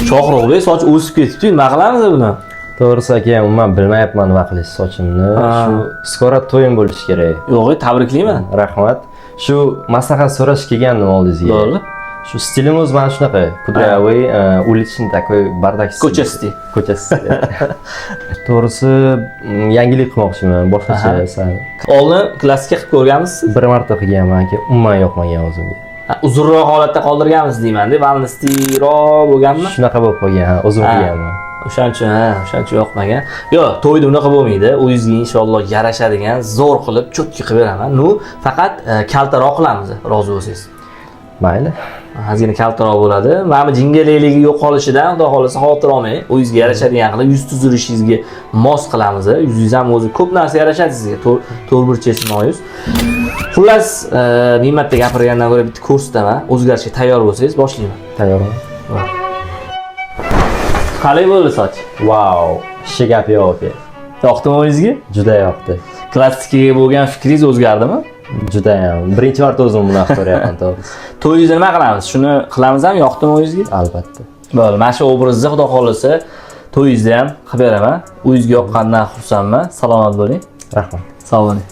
Shohruxbek, soch o'sib ketibdi, nima qilamiz buni? To'g'risi aka, umuman bilmayapman nima qilish sochimni. Ha. Shu скоро to'yim bo'lishi kerak. Yo'q, tabriklayman. Rahmat. Shu maslahat so'rash kelgandim oldingizga. Bo'ldi. Shu stilim o'zi mana shunaqa. Кудрявый, уличный такой бардак стиль. Ko'cha stil. Ko'cha stili. To'g'risi, yangilik qilmoqchiman, boshqacha sal. Oldin klassika qilib ko'rganmisiz? Bir marta qilganman aka, umuman yoqmagan o'zimga. Ha, uzunroq holatda qoldirganmiz deyman-da, волнистый roq bo'lganmi? Shunaqa bo'lib qolgan, ha, o'zim Ha. qilganman. O'shaning uchun, ha, o'shaning uchun yoqmagan. Yo'q, to'yda unaqa bo'lmaydi. O'zingizga inshaalloh yarashadigan, zo'r qilib, чётко qilib beraman. Ну, faqat kaltaroq qilamiz, rozi bo'lsangiz. Mayli. Ozgina kaltaroq bo'ladi. Mana bu jingalakligi yo'qolishidan, xudo xohlasa, xavotir olmang. O'zingizga yarashadigan qilib, yuz tuzilishingizga mos qilamiz. Yuzingiz ham o'zi ko'p narsa yarashadi sizga. To'rt burchak yuz. Xullas, ming marta gapirgandan ko'ra bitta ko'rsataman. O'zgarishga tayyor bo'lsangiz, boshlayman. Tayyorman. Qalay bo'ldi soch? Vau, hech gap yo'q aka. Yoqdimi o'zingizga? Juda yoqdi. Klassikaga bo'lgan fikringiz o'zgardimi? Judayam. Birinchi marta o'zim bunaqa ko'ryapman, to'g'risi. To'yingizda nima qilamiz? Shuni qilamiz ham, yoqdimi o'zingizga? Albatta. Bo'ldi, mana shu obrazni xudo xohlasa to'yingizda ham qilib beraman. O'zingizga yoqqanidan xursandman. Salomat bo'ling. Rahmat. Sog' bo'ling.